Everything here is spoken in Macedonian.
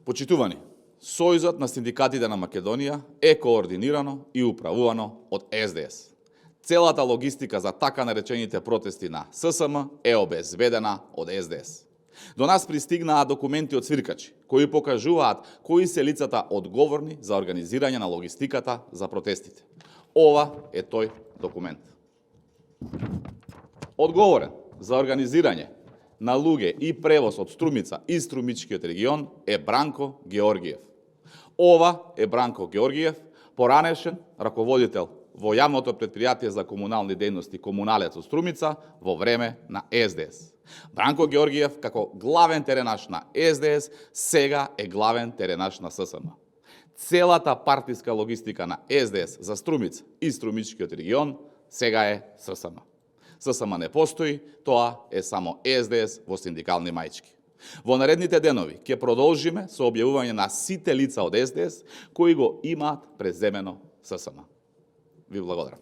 Почитувани, Сојузот на синдикатите на Македонија е координирано и управувано од СДС. Целата логистика за така наречените протести на ССМ е обезбедена од СДС. До нас пристигнаа документи од свиркачи, кои покажуваат кои се лицата одговорни за организирање на логистиката за протестите. Ова е тој документ. Одговорен за организирање на луѓе и превоз од Струмица и Струмичкиот регион е Бранко Георгиев. Ова е Бранко Георгиев, поранешен раководител во јавното претпријатие за комунални дејности Комуналец од Струмица во време на СДС. Бранко Георгиев, како главен теренаш на СДС, сега е главен теренаш на ССМ. Целата партиска логистика на СДС за Струмица и Струмичкиот регион сега е ССМ. ССМ не постои, тоа е само СДС во синдикални маички. Во наредните денови ќе продолжиме со објавување на сите лица од СДС кои го имаат преземено ССМ. Ви благодарам.